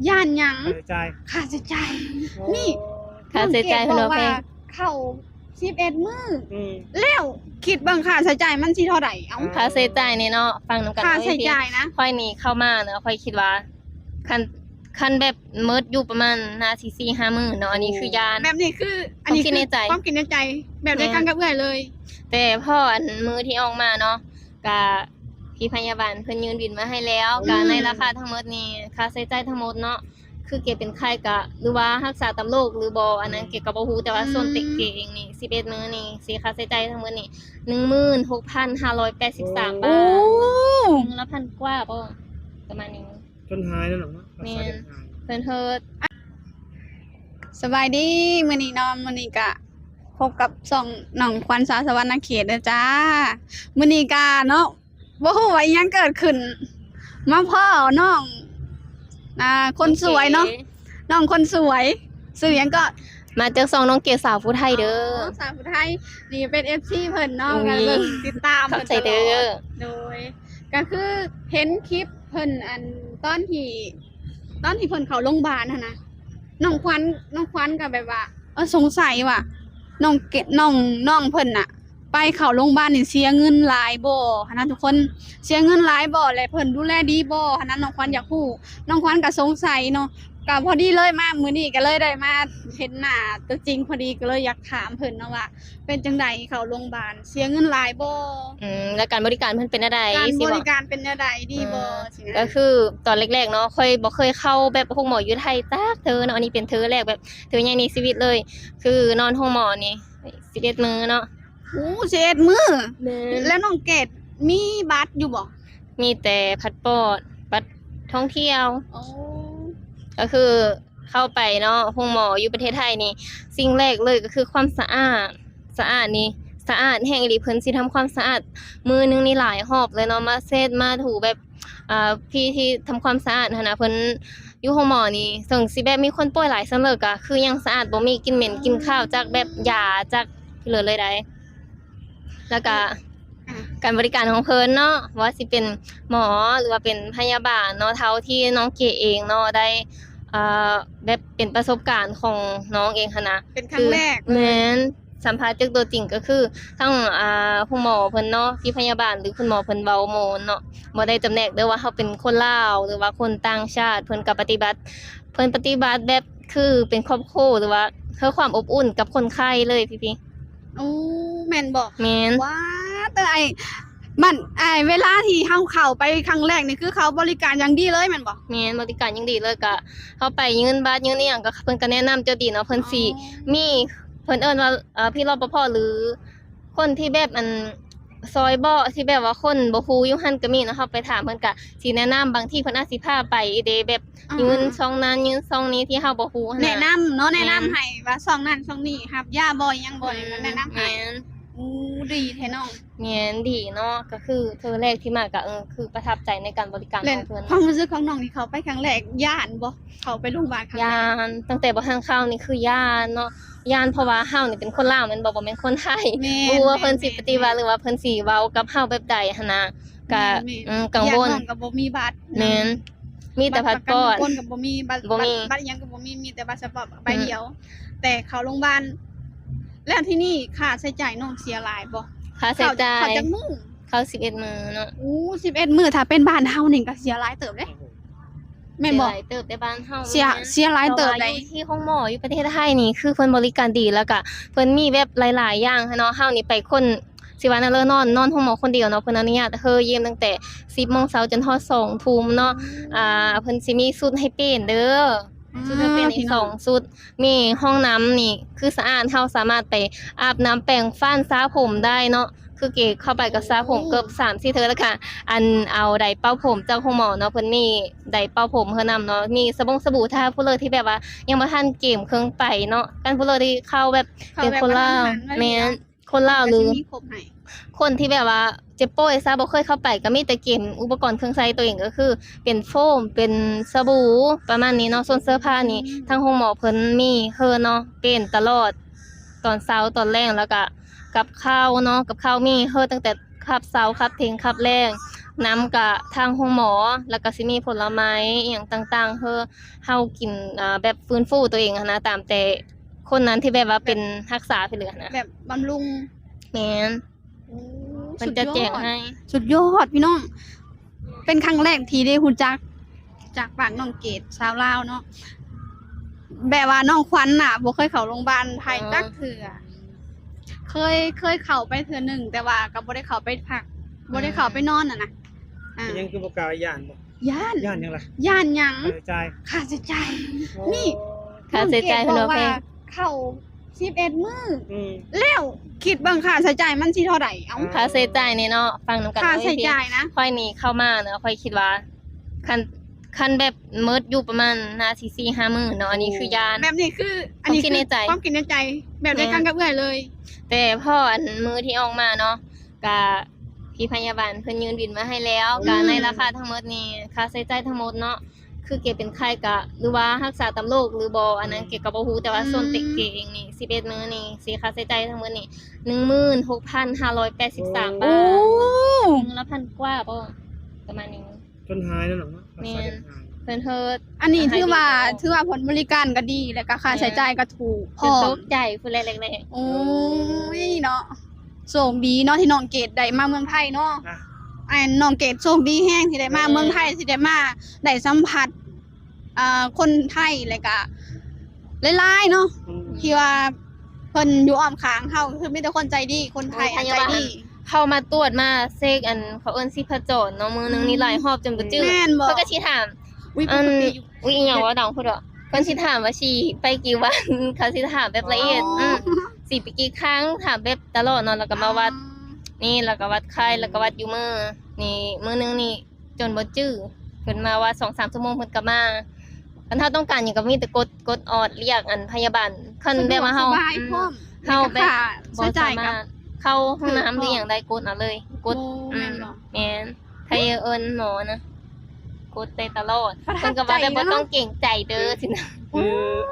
ຢ້ານຫຍັງ? ຄ່າໃຊ້ຈ່າຍ ຄ່າໃຊ້ຈ່າຍ ໂອ້ ນີ້ ຄ່າໃຊ້ຈ່າຍ ນ້ອງເກດບອກວ່າ ເພິ່ນວ່າແພງ ເຂົ້າສິບເອັດມື້ ອືມ ແລ້ວຄິດເບິ່ງຄ່າໃຊ້ຈ່າຍມັນຊິເທົ່າໃດ? ເອົ້າ ເອີ ຄ່າໃຊ້ຈ່າຍນີ້ເນາະ ຟັງນຳກັນ ຄ່າໃຊ້ຈ່າຍນະ ຂ້ອຍນີ້ເຂົ້າມາເນາະ ຂ້ອຍຄິດວ່າ ຄັນ ຄັນແບບໝົດຢູ່ປະມານໜ້າຊິສີ່ຫ້າໝື່ນເນາະ ອັນນີ້ຄືຢ້ານ ແບບນີ້ຄື ອັນນີ້ຄືຄວາມຄິດໃນໃຈ ຄວາມຄິດໃນໃຈ ແບບດຽວກັນກັບເອື້ອຍເລີຍ ແຕ່ພໍອັນມື້ທີ່ອອກມາເນາະ ກະ ພີ່ພະຍາບານເພິ່ນຍື່ນບິນມາໃຫ້ແລ້ວ ອືມ ກະໃນລາຄາທັງໝົດນີ້ ຄ່າໃຊ້ຈ່າຍທັງໝົດເນາະ ຄືເກດເປັນໄຂ້ກະ ຫຼືວ່າຮັກສາຕາມໂລກຫຼືບໍ່ ອັນນັ້ນເກດກະບໍ່ຮູ້ ແຕ່ວ່າ ອືມ ສ່ວນເກດເອງນີ້ ສິບເອັດມື້ນີ້ ເສຍຄ່າໃຊ້ຈ່າຍທັງໝົດນີ້ ໜຶ່ງໝື່ນຫົກພັນຫ້າຮ້ອຍແປດສິບສາມບາດ ໂອ້ ມື້ລະພັນກວ່າບໍ່ ປະມານນີ້ ຈົນຫາຍແລ້ວເນາະ ແມ່ນ ເພິ່ນເຮີດ ສະບາຍດີ ມື້ນີ້ເນາະ ມື້ນີ້ກະພົບກັບຊ່ອງນ້ອງຂວັນ ສາວສະຫວັນນະເຂດເດີຈ້າ ມື້ນີ້ກະເນາະ ບໍ່ຮູ້ວ່າອີ່ຫຍັງເກີດຂຶ້ນ ມາພໍ້ນ້ອງ ອ່າ ຄົນສວຍເນາະ ເກ ນ້ອງຄົນສວຍ ຊື່ຫຍັງເກາະ? ມາຈາກຊ່ອງນ້ອງເກດສາວຜູ້ໄທເດີ ອໍ ສາວຜູ້ໄທ ນີ້ເປັນເອັຟຊີເພິ່ນເນາະ ກະເບິ່ງຕິດຕາມເພິ່ນຕະຫຼອດ ຂອບໃຈເດີ ໂດຍ ກະຄືເຫັນຄລິບເພິ່ນ ອັນ ຕອນທີ່ ຕອນທີ່ເພິ່ນເຂົ້າໂຮງບານຫັ້ນນະ ນ້ອງຂວັນ ນ້ອງຂວັນກະແບບວ່າ ເອີ ສົງໄສວ່າ ນ້ອງເກ ນ້ອງ ນ້ອງເພິ່ນນະ ໄປເຂົ້າໂຮງບານນີ້ເສຍເງິນຫຼາຍບໍ່ຫັ້ນນະທຸກຄົນ ເສຍເງິນຫຼາຍບໍ່ ແລະເພິ່ນດູແລດີບໍ່ຫັ້ນນະ ນ້ອງຂວັນຢາກຮູ້ ນ້ອງຂວັນກະສົງໄສເນາະ ກະພໍດີເລີຍມາມື້ນີ້ ກະເລີຍໄດ້ມາເຫັນໜ້າຕົວຈິງພໍດີ ກະເລີຍຢາກຖາມເພິ່ນເນາະວ່າ ເປັນຈັ່ງໃດເຂົ້າໂຮງບານ ເສຍເງິນຫຼາຍບໍ່? ອືມ ແລ້ວການບໍລິການເພິ່ນເປັນແນວໃດ? ການບໍລິການເປັນແນວໃດ? ດີບໍ່? ອືມ ຊີ້ນະ ກະຄືຕອນແລກໆເນາະ ຂ້ອຍບໍ່ເຄີຍເຂົ້າແບບໂຮງໝໍຢູ່ໄທຈັກເທື່ອເນາະ ອັນນີ້ເປັນເທື່ອແລກ ແບບເທື່ອໃຫຍ່ໃນຊີວິດເລີຍ ຄືນອນໂຮງໝໍນີ້ ສິບເອັດມື້ເນາະ ໂອ້ ສິບເອັດມື້ ແມ່ນ ແລ້ວນ້ອງເກດມີບັດຢູ່ບໍ່? ມີແຕ່ພາສປອດ ບັດທ່ອງທ່ຽວ ໂອ້ ກະຄືເຂົ້າໄປເນາະ ໂຮງໝໍຢູ່ປະເທດໄທນີ້ ສິ່ງແລກເລີຍກະຄືຄວາມສະອາດ ສະອາດນີ້ ສະອາດແຮງອີ່ຫຼີ ເພິ່ນຊິທຳຄວາມສະອາດມື້ໜຶ່ງນີ້ຫຼາຍຮອບເລີຍເນາະ ມາເຊັດ ມາຖູແບບ ອ່າ ທີ່ ທີ່ທຳຄວາມສະອາດຫັ້ນນະ ເພິ່ນຢູ່ໂຮງໝໍນີ້ ເຖິງຊິແບບມີຄົນປ່ວຍຫຼາຍສ່ຳໃດກະຄືຍັງສະອາດ ບໍ່ມີກິ່ນເໝັນ ກິ່ນຄາວຈາກແບບຢາ ຈາກ ເລີຍ ເລີຍໃດ ແລ້ວກະ ການບໍລິການຂອງເພິ່ນເນາະ ບໍ່ວ່າຊິເປັນໝໍ ຫຼືວ່າເປັນພະຍາບານເນາະ ເທົ່າທີ່ນ້ອງເກດເອງເນາະ ໄດ້ ເອີ ແບບເປັນປະສົບການຂອງນ້ອງເອງຫັ້ນນະ ເປັນຄັ້ງແລກ ແມ່ນ ສຳພາດຈາກຕົວຈິງ ກະຄືທັງ ອ່າ ໂຮງໝໍເພິ່ນເນາະ ທີ່ພະຍາບານ ຫຼື ຄຸນໝໍເພິ່ນເວົ້າໂມນເນາະ ບໍ່ໄດ້ຈຳແນກເດີວ່າເຮົາເປັນຄົນລາວ ຫຼືວ່າຄົນຕ່າງຊາດ ເພິ່ນກະປະຕິບັດ ເພິ່ນປະຕິບັດແບບຄືເປັນຄອບຄົວ ຫຼືວ່າໃຫ້ຄວາມອົບອຸ່ນກັບຄົນໄຂ້ເລີຍພີ່ໆ ໂອ້ ແມ່ນບໍ່? ແມ່ນ ວ້າ ແຕ່ໄອ້ ມັນ ໄອ້ ເວລາທີ່ເຮົາເຂົ້າໄປຄັ້ງແລກນີ້ ຄືເຂົາບໍລິການຢ່າງດີເລີຍແມ່ນບໍ່? ແມ່ນ ບໍລິການຢ່າງດີເລີຍ ກະເຮົາໄປຍື່ນບັດຍື່ນອີ່ຫຍັງ ກະເພິ່ນກະແນະນຳເຈົ້າດີເນາະ ເພິ່ນຊິ ອໍ ມີ ເພິ່ນເອີ້ນວ່າ ເອີ ພີ່ ລອປະພ ຫຼື ຄົນທີ່ແບບ ອັນ ຊອຍເບາະ ທີ່ແບບວ່າຄົນບໍ່ຮູ້ຢູ່ຫັ້ນກະມີເນາະ ເຮົາໄປຖາມເພິ່ນກະຊິແນະນຳ ບາງທີເພິ່ນອາດຊິພາໄປເດ ແບບ ອ່າ ຍື່ນຊ່ອງນັ້ນຍື່ນຊ່ອງນີ້ທີ່ເຮົາບໍ່ຮູ້ຫັ້ນນະ ແນະນຳເນາະ ແນະນຳ ແມ່ນ ໃຫ້ວ່າຊ່ອງນັ້ນຊ່ອງນີ້ຮັບຢາບໍ່ ອີ່ຫຍັງບໍ່ ອືມ ແນະນຳໃຫ້ ແມ່ນ ໂອ້ ດີແທ້ນ້ອງ ແມ່ນ ດີເນາະ ກະຄືເທື່ອແລກທີ່ມາກະ ເອີ ຄືປະທັບໃຈໃນການບໍລິການຂອງເພິ່ນ ແລະ ຄວາມຮູ້ສຶກຂອງນ້ອງທີ່ເຂົ້າໄປຄັ້ງແລກ ຢ້ານບໍ່? ເຂົ້າໄປໂຮງບານຄັ້ງແລກ ຢ້ານ ຕັ້ງແຕ່ບໍ່ທັນເຂົ້ານີ້ຄືຢ້ານເນາະ ຢ້ານ ເພາະວ່າເຮົານີ້ເປັນຄົນລາວແມ່ນບໍ່? ບໍ່ແມ່ນຄົນໄທ ແມ່ນ ບໍ່ຮູ້ວ່າເພິ່ນຊິປະຕິບັດ ແມ່ນ ຫຼືວ່າເພິ່ນຊິເວົ້າກັບເຮົາແບບໃດຫັ້ນນະ ກະ ແມ່ນ ອືມ ກັງວົນ ຢ້ານນ້ອງກະບໍ່ມີບັດ ແມ່ນ ມີແຕ່ພາສປອດ ບັດປະກັນບຸກຄົນກະບໍ່ມີ ບັດ ບໍ່ມີ ບັດ ບັດອີ່ຫຍັງກະບໍ່ມີ ມີແຕ່ພາສປອດໃບດຽວ ອືມ ແຕ່ເຂົ້າໂຮງບານ ແລ້ວທີ່ນີ້ຄ່າໃຊ້ຈ່າຍນ້ອງເສຍຫຼາຍບໍ່? ຄ່າໃຊ້ຈ່າຍ ເຂົ້າຈັກມື້? ເຂົ້າສິບເອັດມື້ເນາະ ໂອ້ ສິບເອັດມື້ ຖ້າເປັນບ້ານເຮົານີ້ກະເສຍຫຼາຍເຕີບເດ້ ແມ່ນບໍ່? ເສຍຫຼາຍເຕີບແຕ່ບ້ານເຮົາ ເສຍ ແມ່ນ ເສຍຫຼາຍເຕີບໃດ໋ ແຕ່ວ່າຢູ່ທີ່ໂຮງໝໍຢູ່ປະເທດໄທນີ້ ຄືເພິ່ນບໍລິການດີ ແລ້ວກະເພິ່ນມີແບບຫຼາຍໆຢ່າງຫັ້ນເນາະ ເຮົານີ້ໄປຄົນ ຊິວ່າແນວເລີຍ ນອນ ນອນໂຮງໝໍຄົນດຽວເນາະ ເພິ່ນອະນຸຍາດເຮີຢ້ຽມຕັ້ງແຕ່ສິບໂມງເຊົ້າຈົນຮອດສອງທຸ່ມເນາະ ອືມ ອ່າ ເພິ່ນຊິມີຊຸດໃຫ້ປ່ຽນເດີ ອືມ ຊຸດໃຫ້ປ່ຽນອີກ ພີ່ນ້ອງ ສອງຊຸດ ມີຫ້ອງນ້ຳນີ້ຄືສະອາດ ເຮົາສາມາດໄປອາບນ້ຳແປງຟັນ ສະຜົມໄດ້ເນາະ ຄືເກເຂົ້າໄປກະສະຜົມເກືອບສາມສີ່ເທື່ອ ແລ້ວກະ ອັນ ເອົາໄດເປົ່າຜົມຈາກໂຮງໝໍເນາະ ເພິ່ນມີໄດເປົ່າຜົມເຮີນຳເນາະ ມີສະບົງສະບູ ຖ້າຜູ້ເລີຍທີ່ແບບວ່າຍັງບໍ່ທັນກຽມເຄື່ອງໄປເນາະ ຄັນຜູ້ເລີຍທີ່ເຂົ້າແບບ ເຂົ້າແບບ ເປັນຄົນລາວ ແມ່ນ ຄົນລາວ ຫຼື ຄົນທີ່ແບບວ່າເຈັບປ່ວຍຊະ ບໍ່ເຄີຍເຂົ້າໄປ ກະມີແຕ່ກຽມອຸປະກອນເຄື່ອງໃຊ້ໂຕເອງ ກະຄືເປັນໂຟມ ເປັນສະບູ ປະມານນີ້ເນາະ ສ່ວນເສື້ອຜ້ານີ້ ອືມ ທາງໂຮງໝໍເພິ່ນມີເຮີເນາະ ປ່ຽນຕະຫຼອດ ຕອນເຊົ້າຕອນແລງ ແລ້ວກະກັບເຂົ້າເນາະ ກັບເຂົ້າມີເຮີຕັ້ງແຕ່ຄາບເຊົ້າ ຄາບທ່ຽງ ຄາບແລງ ນຳກະທາງໂຮງໝໍ ແລ້ວກະຊິມີຜົນລະໄມ້ອີ່ຫຍັງຕ່າງໆ ເພື່ອເຮົາກິນ ອ່າ ແບບຟື້ນຟູຕົວເອງຫັ້ນນະ ຕາມແຕ່ຄົນນັ້ນທີ່ແບບວ່າເປັນ ແບບ ຮັກສາໄປເລີຍຫັ້ນນະ ແບບບຳລຸງ. ແມ່ນ. ໂອ້ ເພິ່ນຈະແຈກໃຫ້. ສຸດຍອດ ສຸດຍອດພີ່ນ້ອງ. ເປັນຄັ້ງແລກທີ່ໄດ້ຮູ້ຈັກຈາກປາກນ້ອງເກດ ຊາວລາວເນາະ. ແບບວ່ານ້ອງຂວັນນະ ບໍ່ເຄີຍເຂົ້າໂຮງບານໄທ ອໍ ຈັກເທື່ອ. ເຄີຍ ເຄີຍເຂົ້າໄປເທື່ອໜຶ່ງ ແຕ່ວ່າກໍບໍ່ໄດ້ເຂົ້າໄປພັກ ອືມ ບໍ່ໄດ້ເຂົ້າໄປນອນຫັ້ນນະ. ອ່າ ເປັນຫຍັງຄືບໍ່ກ້າ? ຢ້ານບໍ່? ຢ້ານ. ຢ້ານຫຍັງລະ? ຢ້ານຫຍັງ? ຄ່າໃຊ້ຈ່າຍ. ຄ່າໃຊ້ຈ່າຍ. ອໍ ນີ້ ຄ່າໃຊ້ຈ່າຍເພິ່ນວ່າແພງ. ເຂົ້າສິບເອັດມື້ ອືມ ແລ້ວຄິດເບິ່ງຄ່າໃຊ້ຈ່າຍມັນຊິເທົ່າໃດ? ເອົ້າ ອ່າ ຄ່າໃຊ້ຈ່າຍນີ້ເນາະ ຟັງນຳກັນ. ຄ່າໃຊ້ຈ່າຍນະ ຂ້ອຍນີ້ເຂົ້າມາເນາະ ຂ້ອຍຄິດວ່າ ຄັນ ຄັນແບບໝົດຢູ່ປະມານໜ້າຊິສີ່ຫ້າໝື່ນເນາະ. ອັນນີ້ຄືຢ້ານ. ແບບນີ້ຄື ອັນນີ້ຄືຄວາມຄິດໃນໃຈ ຄວາມຄິດໃນໃຈ ແບບດຽວກັນກັບເອື້ອຍເລີຍ. ແຕ່ພໍອັນມື້ທີ່ອອກມາເນາະ ກະ ພີ່ພະຍາບານເພິ່ນຍື່ນບິນມາໃຫ້ແລ້ວ ອືມ ກະໃນລາຄາທັງໝົດນີ້ ຄ່າໃຊ້ຈ່າຍທັງໝົດເນາະ ຄືເກເປັນໄຂ້ກະ ຫຼືວ່າຮັກສາຕາມໂລກຫຼືບໍ່ ອັນນັ້ນ ອືມ ເກກະບໍ່ຮູ້ ແຕ່ວ່າ ອືມ ສ່ວນເຕ ເກເອງນີ້ ສິບເອັດມື້ນີ້ ເສຍຄ່າໃຊ້ຈ່າຍທັງໝົດນີ້ ໜຶ່ງໝື່ນຫົກພັນຫ້າຮ້ອຍແປດສິບສາມບາດ. ໂອ້ ມື້ລະພັນກວ່າບໍ່ ປະມານນີ້. ຈົນຫາຍແລ້ວເນາະ. ແມ່ນ ເພິ່ນເຮີດ. ອັນນີ້ຖືວ່າ ໃຫ້ດີບໍ່? ຖືວ່າຜົນບໍລິການກໍດີ ແລ້ວກໍຄ່າໃຊ້ຈ່າຍກໍຖືກ ພ້ອມ. ຕົກໃຈພຸ້ນແຫຼະແລກໆ. ໂອ້ຍເນາະ ໂຊກດີເນາະທີ່ນ້ອງເກດໄດ້ມາເມືອງໄທເນາະ. ອ່ະ ອັນນ້ອງເກດໂຊກດີແຮງທີ່ໄດ້ມາເມືອງໄທ ແມ່ນ ທີ່ໄດ້ມາ ໄດ້ສຳຜັດ ອ່າ ຄົນໄທ ແລ້ວກະຫຼາຍໆເນາະ ອືມ ທີ່ວ່າເພິ່ນຢູ່ອ້ອມຂ້າງເຮົາ ຄືມີແຕ່ຄົນໃຈດີ ຄົນໄທ ໂອ້ຍ ອັນໃຈດີ. ເຂົ້າມາຕວດມາເຊັກ ອັນ ເຂົາເອີ້ນຊີພະຈອນເນາະ ມື້ໜຶ່ງນີ້ ອືມ ຫຼາຍຮອບຈົນບໍ່ຈື່. ແມ່ນບໍ່? ເພິ່ນກໍຊິຖາມ ອຸ້ຍ ອັນ ປົກກະຕິຢູ່ ອຸ້ຍ ອີ່ຫຍັງວະ ດັງພຸ້ນເດາະ. ເພິ່ນຊິຖາມວ່າຊິໄປກີ່ວັນ ເຂົາຊິຖາມແບບລະອຽດ. ອໍ ອືມ ຊິໄປກີ່ຄັ້ງ ຖາມແບບຕະຫຼອດເນາະ. ແລ້ວກໍມາວັດ ອໍ ນີ້ ແລ້ວກໍວັດໄຂ້ ແລ້ວກໍວັດຢູ່ມື້ນີ້ ມື້ໜຶ່ງນີ້ ຈົນບໍ່ຈື່. ເພິ່ນມາວ່າສອງສາມຊົ່ວໂມງເພິ່ນກໍມາ. ຄັນເຮົາຕ້ອງການຫຍັງກໍມີແຕ່ກົດ ກົດອອດ ລຽກອັນພະຍາບານ. ຄັນແບບວ່າເຮົາ ສະດວກສະບາຍ ອືມ ພ້ອມ ເຮົາແບບບໍ່ສາມາດເຂົ້າຫ້ອງນ້ຳ ຫຼືຫຍັງໄດ້ ກົດເອົາເລີຍ ກົດ. ໂອ້ ອືມ ແມ່ນບໍ່? ແມ່ນ. ໄທເອີ້ນໝໍນະ ກົດໄດ້ຕະຫຼອດ. ປະທັບໃຈເນາະ. ເພິ່ນກໍວ່າແບບບໍ່ຕ້ອງເກງໃຈເດີ ຊີ້ນະ. ຄື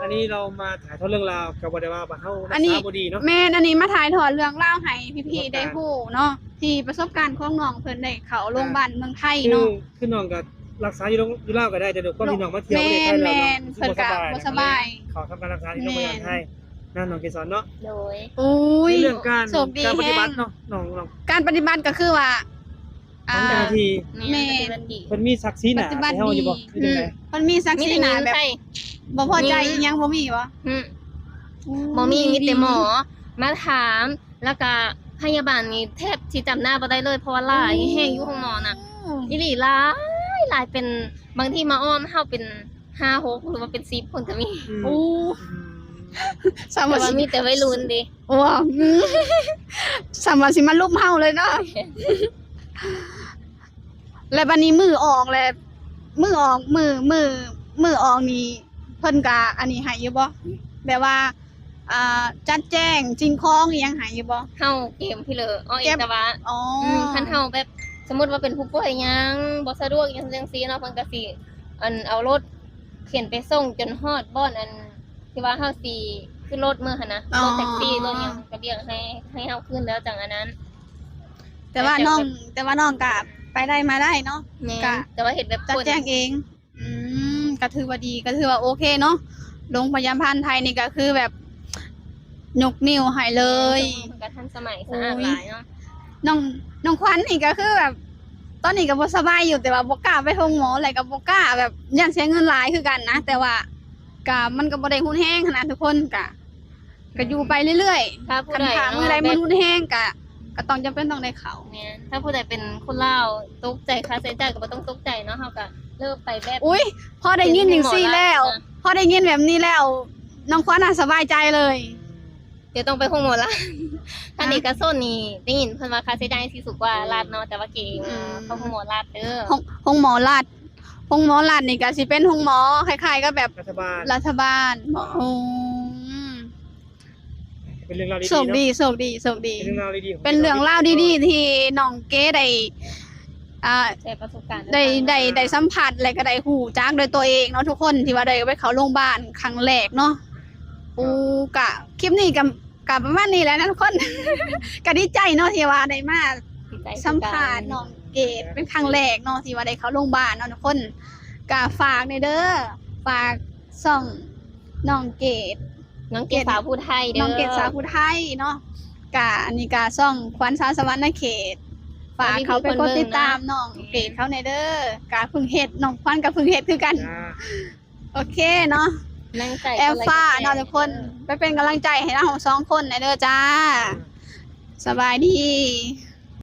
ອັນນີ້ເຮົາມາຖ່າຍທອດເລື່ອງລາວ ກໍບໍ່ໄດ້ວ່າ ວ່າເຮົາ ອັນນີ້ ຮັກສາບໍ່ດີເນາະ. ແມ່ນ ອັນນີ້ມາຖ່າຍທອດເລື່ອງລາວໃຫ້ພີ່ໆໄດ້ຮູ້ເນາະ ປະສົບການ ທີ່ປະສົບການຂອງນ້ອງເພິ່ນໄດ້ເຂົ້າໂຮງບານເມືອງໄທເນາະ. ຄື ຄືນ້ອງກໍຮັກສາຢູ່ໂລງ ຢູ່ລາວກໍໄດ້ ແຕ່ດ້ວຍຄວາມທີ່ນ້ອງມາທ່ຽວປະເທດໄທແລ້ວ ແມ່ນ ເນາະ ເພິ່ນກໍບໍ່ສະບາຍ ເພິ່ນກໍບໍ່ສະບາຍ ເຂົ້າທຳການຮັກສາທີ່ໂຮງບານໄທ. ແມ່ນ ນະ ນ້ອງເກດສອນເນາະ. ໂດຍ. ໂອ້ຍ ເລື່ອງການ ໂຊກດີ ການປະຕິບັດເນາະ ແຮງ ນ້ອງ ນ້ອງ ການປະຕິບັດກໍຄືວ່າ ອ່າ ຂອງເຈົ້າໜ້າທີ່. ແມ່ນ ແມ່ນ ປະຕິບັດດີ. ເພິ່ນມີສັກສີໜ້າໃຫ້ເຮົາຢູ່ບໍ່? ຄືຈັ່ງໃດ? ເພິ່ນມີສັກສີໜ້າແບບ ມີແຕ່ຍິງໃສ່ ບໍ່ພໍໃຈ ຍິງ ອີ່ຫຍັງບໍ່ມີບໍ່? ອືມ ອືມ ບໍ່ມີ ມີແຕ່ໝໍມາຖາມ ແລ້ວກະພະຍາບານນີ້ແທບຊິຈຳໜ້າບໍ່ໄດ້ເລີຍ ເພາະວ່າຫຼາຍແຮງຢູ່ໂຮງໝໍນະ. ໂອ້ ອີ່ຫຼີ ຫຼາຍ ຫຼາຍ ເປັນ ບາງທີມາອ້ອມເຮົາເປັນຫ້າຫົກ ຫຼືວ່າເປັນສິບຄົນກໍມີ. ອືມ ໂອ້ ອືມ ສ່ຳວ່າ ແຕ່ວ່າມີແຕ່ໄວລຸ້ນເດ. ໂອ້ ອືມ ສ່ຳວ່າຊິມາລຸມເຮົາເລີຍເນາະ. ແລ້ວບັດນີ້ມື້ອອກແລ້ວ ມື້ອອກ ມື້ ມື້ ມື້ອອກນີ້ ເພິ່ນກະອັນນີ້ໃຫ້ຢູ່ບໍ່? ແບບວ່າ ອ່າ ຈັດແຈງສິ່ງຂອງອີ່ຫຍັງໃຫ້ຢູ່ບໍ່? ເຮົາເກັບພີ້ເລີຍ ເອົາເອງ ເກັບ ແຕ່ວ່າ ອໍ ອືມ ຄັນເຮົາແບບ ສົມມຸດວ່າເປັນຜູ້ປ່ວຍຫຍັງ ບໍ່ສະດວກຫຍັງຈັ່ງຊີ້ເນາະ ເພິ່ນກະຊິ ອັນ ເອົາລົດເຂັນໄປສົ່ງຈົນຮອດບ່ອນ ອັນ ທີ່ວ່າເຮົາຊິຂຶ້ນລົດມື້ຫັ້ນນະ ອໍ ລົດແທັກຊີ ລົດຫຍັງ ກະບຽກໃຫ້ ໃຫ້ເຮົາຂຶ້ນແລ້ວຈັ່ງອັນນັ້ນ. ແຕ່ວ່ານ້ອງ ແຕ່ວ່ານ້ອງກະໄປໄດ້ມາໄດ້ເນາະ. ແມ່ນ ກະ ແຕ່ວ່າເຮັດແບບ ຈັດແຈງເອງ. ອືມ ກະຖືວ່າດີ ກະຖືວ່າໂອເຄເນາະ. ໂຮງພະຍາບານໄທນີ້ກະຄືແບບຍົກນິ້ວໃຫ້ເລີຍ. ເພິ່ນກະທັນສະໄໝ ສະອາດຫຼາຍເນາະ. ໂອ້ຍ ນ້ອງ ນ້ອງຂວັນນີ້ກະຄືແບບ ຕອນນີ້ກະບໍ່ສະບາຍຢູ່ ແຕ່ວ່າບໍ່ກ້າໄປໂຮງໝໍ ແລ້ວກະບໍ່ກ້າແບບ ຢ້ານເສຍເງິນຫຼາຍຄືກັນນະ ແຕ່ວ່າ ກະມັນກໍບໍ່ໄດ້ຮຸນແຮງຫັ້ນນະ ທຸກຄົນ ກະ ກະຢູ່ໄປເລື້ອຍໆ. ຖ້າຜູ້ໃດ ຄັນຖ້າມື້ໃດມັນຮຸນແຮງກະ ກະຕ້ອງຈຳເປັນຕ້ອງໄດ້ເຂົ້າ. ແມ່ນ ຖ້າຜູ້ໃດເປັນຄົນລາວຕົກໃຈຄ່າໃຊ້ຈ່າຍກໍບໍ່ຕ້ອງຕົກໃຈເນາະ ເຮົາກະເລີກໄປແບບ ອຸ້ຍ ພໍໄດ້ຍິນຈັ່ງຊີ້ແລ້ວ ພໍໄດ້ຍິນແບບນີ້ແລ້ວ ນ້ອງຂວັນນະສະບາຍໃຈເລີຍ. ດຽວຕ້ອງໄປໂຮງໝໍລັດ ຄັນເອກະຊົນນີ້ໄດ້ຍິນເພິ່ນວ່າຄ່າໃຊ້ຈ່າຍຊິສູງກວ່າລັດເນາະ ແຕ່ວ່າເກ ອືມ ເຂົ້າໂຮງໝໍລັດເດີ ໂຮງ ໂຮງໝໍລັດ ໂຮງໝໍລັດນີ້ກະຊິເປັນໂຮງໝໍຄ້າຍໆກັບແບບລັດຖະບານ ລັດຖະບານ. ອໍ ເປັນເລື່ອງລາວດີໆ ໂຊກດີ ເນາະ ໂຊກດີ ໂຊກດີ ເປັນເລື່ອງລາວດີໆ ເປັນເລື່ອງລາວດີໆ ທີ່ນ້ອງເກໄດ້ ອ່າ ແຊປະສົບການ ໄດ້ ໄດ້ ໄດ້ສຳຜັດ ແລະກະໄດ້ຮູ້ຈັກດ້ວຍຕົວເອງເນາະ ທຸກຄົນ ທີ່ວ່າໄດ້ໄປເຂົ້າໂຮງບານຄັ້ງແລກເນາະ. ໂອ້ ກະ ຄລິບນີ້ກະ ກະປະມານນີ້ແຫຼະນະທຸກຄົນ ກະດີໃຈເນາະ ທີ່ວ່າໄດ້ມາ ດີໃຈຄືກັນ ສຳພາດນ້ອງ ເກດເປັນຄັ້ງແລກເນາະ ທີ່ວ່າໄດ້ເຂົ້າໂຮງບານເນາະທຸກຄົນ. ກະຝາກແດ່ເດີ ຝາກຊ່ອງນ້ອງເກດ ນ້ອງເກດສາວຜູ້ໄທເດີ ນ້ອງເກດສາວຜູ້ໄທເນາະ. ກະອັນນີ້ກະຊ່ອງຂວັນສາວສະຫວັນນະເຂດ ຝາກເຂົ້າໄປກົດຕິດຕາມນ້ອງເກດເຂົາແດ່ເດີ. ກະເພິ່ງເຮັດ ນ້ອງຂວັນກະເພິ່ງເຮັດຄືກັນ. ໂອເຄເນາະ ແອມຟ້າເນາະທຸກຄົນ ໄປເປັນກຳລັງໃຈໃຫ້ເຮົາສອງຄົນແດ່ເດີຈ້າ. ສະບາຍດີ.